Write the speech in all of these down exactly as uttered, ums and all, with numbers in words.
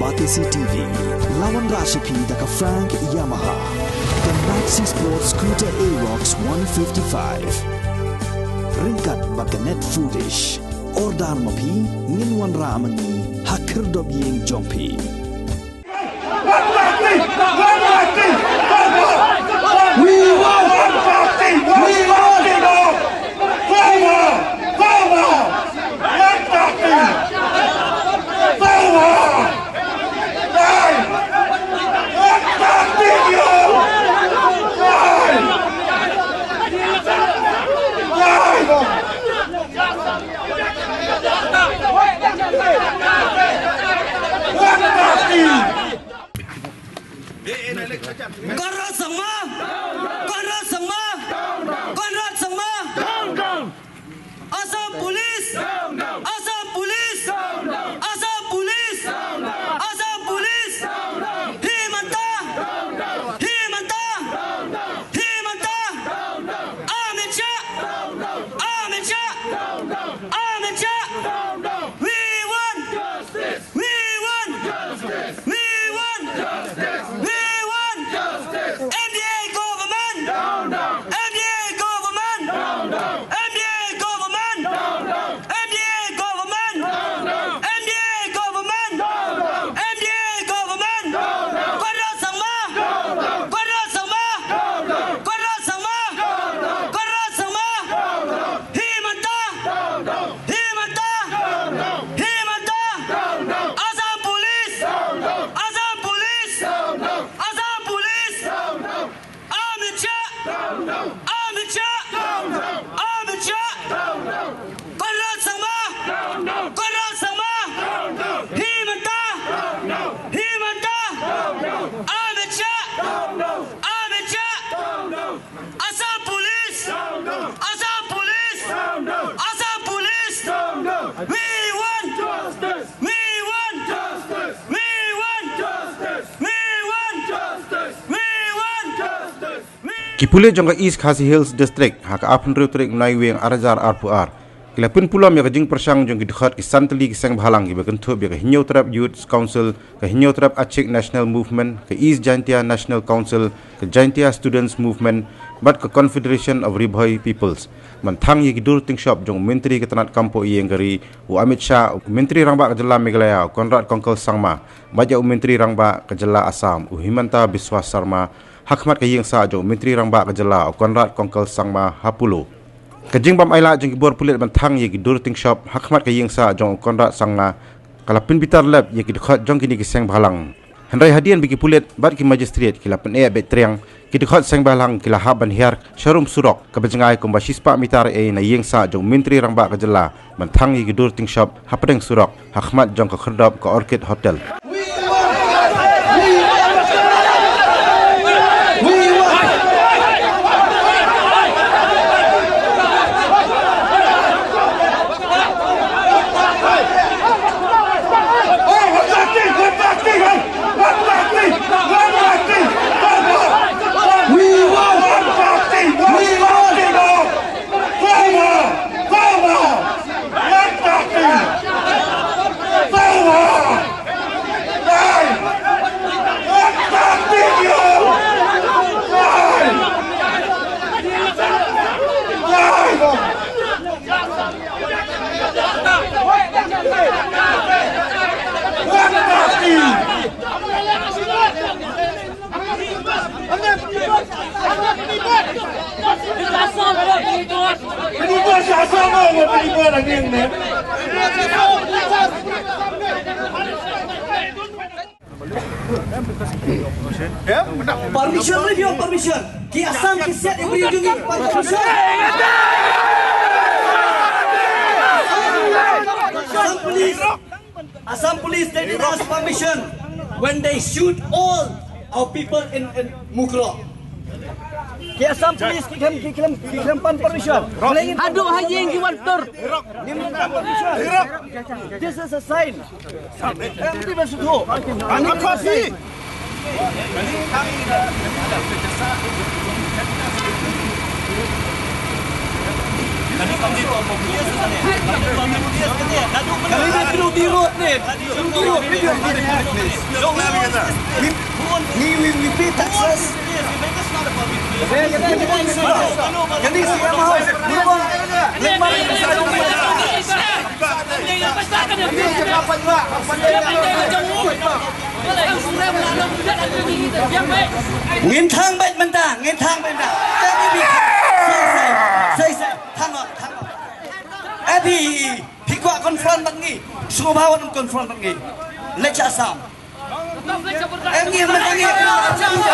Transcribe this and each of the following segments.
Batesi T V, la wanrah sha phi da ka Frank Yamaha, ka Maxi Sport Scooter Aerox one fifty-five. Ryngkat bad ka Net Foodish. Order ma phi, ngin wanrah ma ngi ha khyrdop ïing jong phi. We want! We want! Power! Power! One party! Power! Why? One party, you! Why? Why? One party! Conrad Sangma! Conrad Sangma! Conrad Sangma! Assam Police! Assam Police! Assam Police! Assam Police! Hi mynta! Hi mynta! Hi mynta! Amit Shah! Amit Shah! Amit Shah! We want! We want! We want! We want! M D A government! M D A government! M D A government! M D A government! M D A government! M D A government! Conrad Sangma! Conrad Sangma! Conrad Sangma! Conrad Sangma! Hi mynta! Hi mynta! Hi mynta! Assam Police! Assam Police! Assam Police! Amit Shah! Amit Shah! Amit Shah! Conrad Sangma! Conrad Sangma! Hi mynta! Hi mynta! Amit Shah! Amit Shah! Assam Police! Assam Police! Assam Police! We want! We want! We want! We want! We want! Ki pulit jong ka East Khasi Hills District ha ka arphew hynriew tarik Naiwieng ar hajar arphew ar ki la pynpulom ïa ka jingpyrshang jong ki dkhot ki san tylli ki seng bhalang kiba kynthup ïa ka Hynñiewtrep Youth Council, ka Hynñiewtrep Achik National Movement, ka East Jaintia National Council, ka Jaintia Students Movement bad ka Confederation of Ri Bhoi Peoples, ban thang ïa ki dur tyngshop jong u Myntri ka tnat kam poh ïing ka ri u Amit Shah, u Myntri Rangbah ka Jylla Meghalaya u Conrad Kongkal Sangma bad ïa u Myntri Rangbah ka Jylla Assam u Himanta Biswa Sarma, ha khmat ka ïingsah jong u Myntri Rangbah ka Jylla u Conrad Kongkal Sangma ha Polo. Ka jingbym ailad jong ki bor pulit ban thang ïa ki dur tyngshop ha khmat ka ïingsah jong u Conrad Sangma ka la pynbitar lep ïa ki dkhot jong kine ki seng bhalang. Hynrei hadien ba ki pulit bad ki magistrate ki la pyneh beit triang, ki dkhot seng bhalang ki la hap ban hiar sharum surok kaba jngai kumba shispah mitar ei na ïingsah jong u Myntri Rangbah ka Jylla ban thang ïa ki dur tyngshop hapdeng surok ha khmat jong ka khyrdop ka Orchid Hotel. We want! We want! Power! Power! One party! Power! Why? One party, you! Why? Why? One party! Permission, review permission. Ki Assam ki siat ïa u briew jong ngi, permission. Assam police. Assam police, they didn't ask permission when they shoot all our people in, in Mukroh. Ki Assam police ki khlem, ki khlem, ki khlem pan permission. Haduh ha ïing ki wan tur. Ngim pan permission. This is a sign. Em, ti ba suthu. Ani khasi. Kali ni kilo birot ni. We, we, we, we pay taxes. Can you see our house? Ngin thang bad mynta, ngin thang bad mynta. Sai, sai, sai, sai. Thang, thang. Abi, phi kwah confront bad ngi. Sngewbha wat confront bad ngi. Leit sha Assam.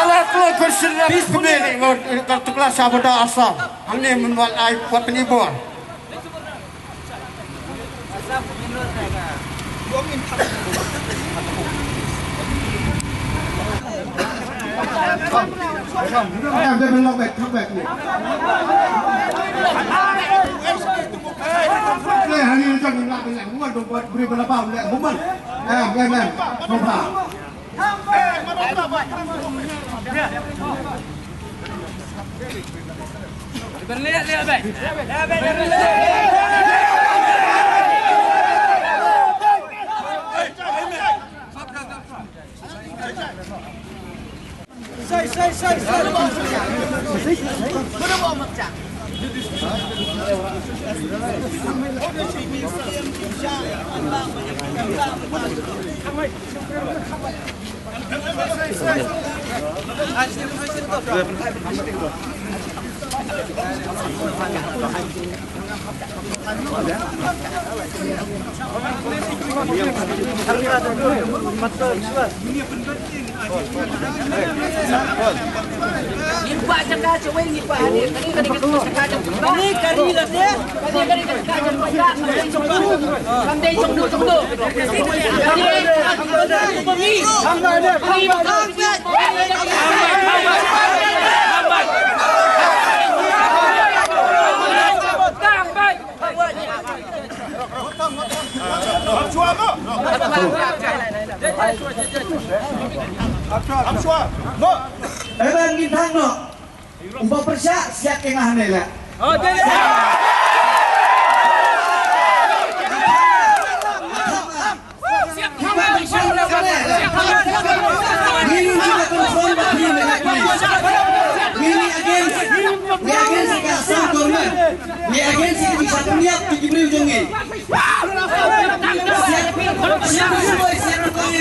Ala klo kursin rap kmini ngot kar tukla sabota Assam. Hangne mynwal ai pat ni bor. Eban ngin thang noh. Uba pyrshah siat ïa nga hangne leh. Ngin ïa confront bad phi mynne, please. Ngin ïa against, ngin ïa against ka Assam government. Ngin ïa against ki pisa pynïap ki briew jong ngi. Siat, siat, siat, siat, siat, siat, siat, siat, siat, siat,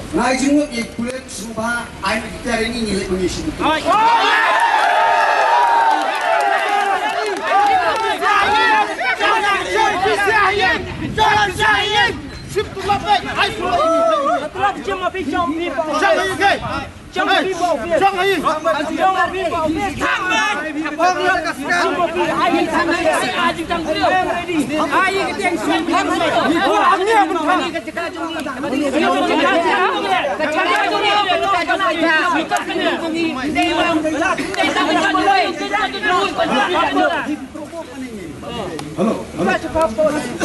Nga ai jingmut ïa pulit sngewbha ai ïa kita ini ngi leh pynïaid sngewbha. Hello, hello. Hello.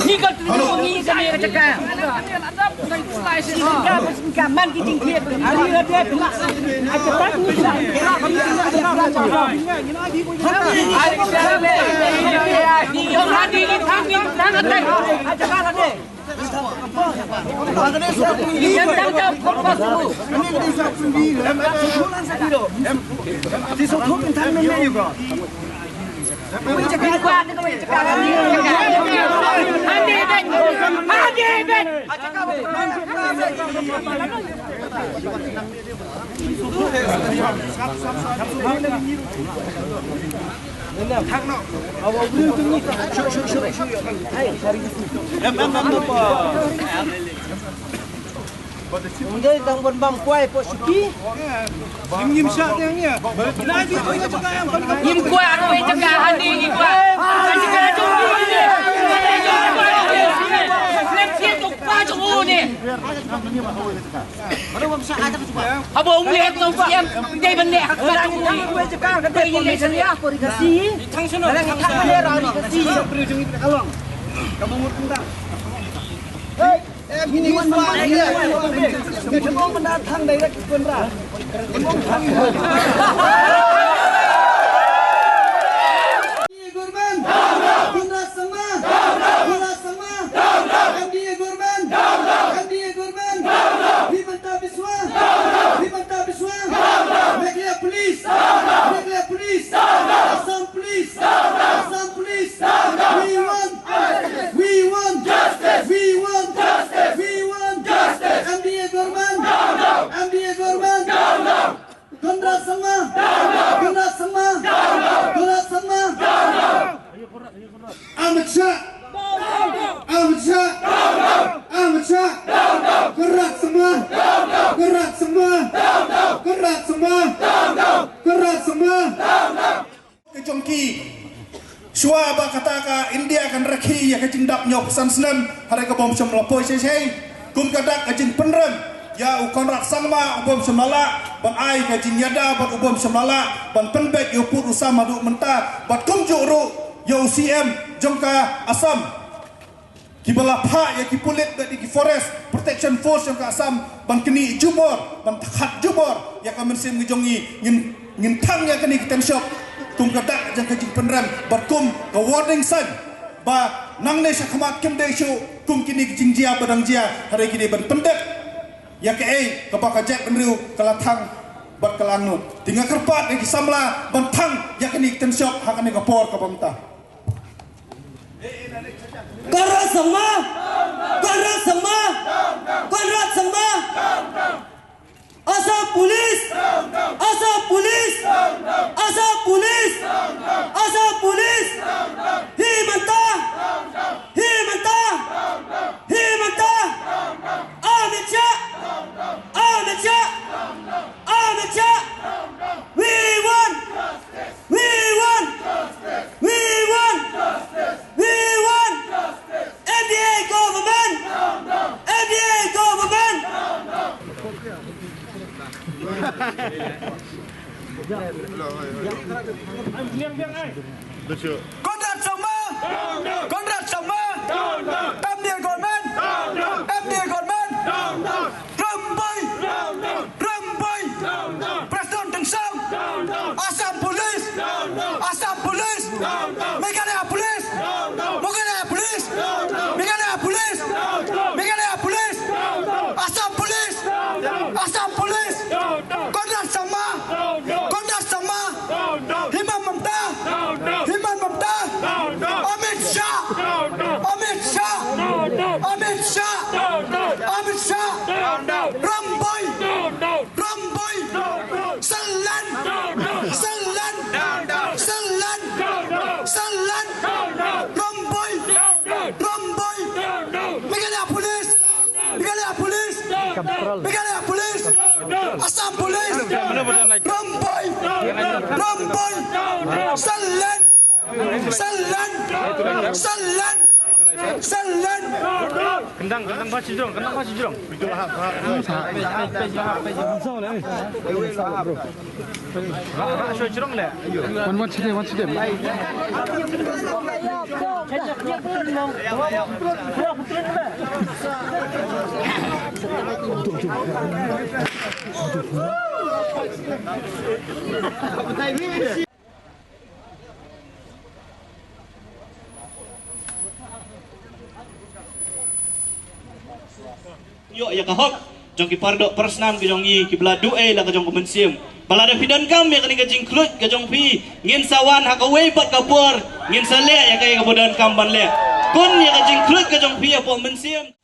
Ym dei tang ban bam kwai hapoh shuki. Ngim, ngim shah te ïa. Ngim kwah ruh ïa jaka hangne, ngim kwah. Ka jaka jong u ne. Lem sien tu pa jong u ne. Haba u ne tu siam dei ban leh ha ka jaka jong u ne. Dei ïa leh sha leh. Ka si. Ka si. Ka ba ngut kentang. Hei, eh, bini wan, wan, wan, wan, wan. Ka ba ngut kentang direct Conrad. Ka ba ngut kentang. M D A government. Conrad Sangma. Conrad Sangma. M D A government. M D A government. Himanta Biswa. Himanta Biswa. Meghalaya Police. Meghalaya Police. Assam Police. Assam Police. We want. We want. We want. We want. M D A government. M D A government. Conrad Sangma. Conrad Sangma. Conrad Sangma. Amit Shah. Amit Shah. Amit Shah. Conrad Sangma. Conrad Sangma. Conrad Sangma. Conrad Sangma. Ka jong ki. Shuwa ba kata ka India kan rakhe ïa ka jingdap hynñiewphew san snem, hynrei ka bym shym la poi shisha. Kum ka dak ka jingpynrem ïa u Conrad Sangma, u bym shym la lah ban ai ka jingïada bad u bym shym la lah ban pynbeit ïa u pud u sam haduh mynta, bad kumjuh ruh ïa u C M jong ka Assam. Kiba la phah ïa ki pulit bad ïa ki Forest Protection Force jong ka Assam ban knieh jubor, ban khat jubor ïa ka mynsiem ka jong ngi. Ngin, ngin thang ïa kane ka ten shop kum ka dak jong ka jingpynrem bad kum ka warning sign ba nangne shakhmat kim dei shuh kum kine ki jingjia ba dang jia, hynrei ki dei ban pyndep ïa kaei kaba ka jaitbynriew ka la thang bad ka la angnud. Te nga kyrpad ïa ki samla ban thang ïa kane ka ten shop ha kane ka por kaba mynta. Conrad Sangma! Conrad Sangma! Conrad Sangma! Assam Police! Assam Police! Assam Police! Assam Police! Himanta! Himanta! Himanta! Amit Shah! Amit Shah! Amit Shah! We want! We want! We want! We want! M D A government! M D A government! Conrad Sangma! Conrad Sangma! M D A government! M D A government! Ramboi! Ramboi! Prestone Tynsong! Assam Police! Assam Police! Meghalaya Police! Meghalaya Police! Meghalaya Police! Meghalaya Police! Assam Police! Assam Police! Conrad Sangma! Conrad Sangma! Himanta Mamta! Himanta Mamta! Amit Shah! Amit Shah! Amit Shah! Amit Shah! Ramboi! Ramboi! Syllan! Syllan! Syllan! Syllan! Ramboi! Ramboi! Meghalaya Police! Meghalaya Police! Meghalaya Police! Assam Police! Ramboi! Ramboi! Syllan! Syllan! Syllan! Syllan! Kendang, kendang ba shi jrong, kendang ba shi jrong. Wan, wan, sini, wan, sini. Ïoh ïa ka hok jong ki pardoh parsnam ki jong ngi kiba la duh ei la ka jong ka mynsiem. Ba lada phi donkam ïa kane ka jingkhluit ka jong phi, ngin sa wan ha kawei pat ka por, ngin sa leh ïa kaei kaba donkam ban leh. Khun ïa ka jingkhluit ka jong phi hapoh mynsiem.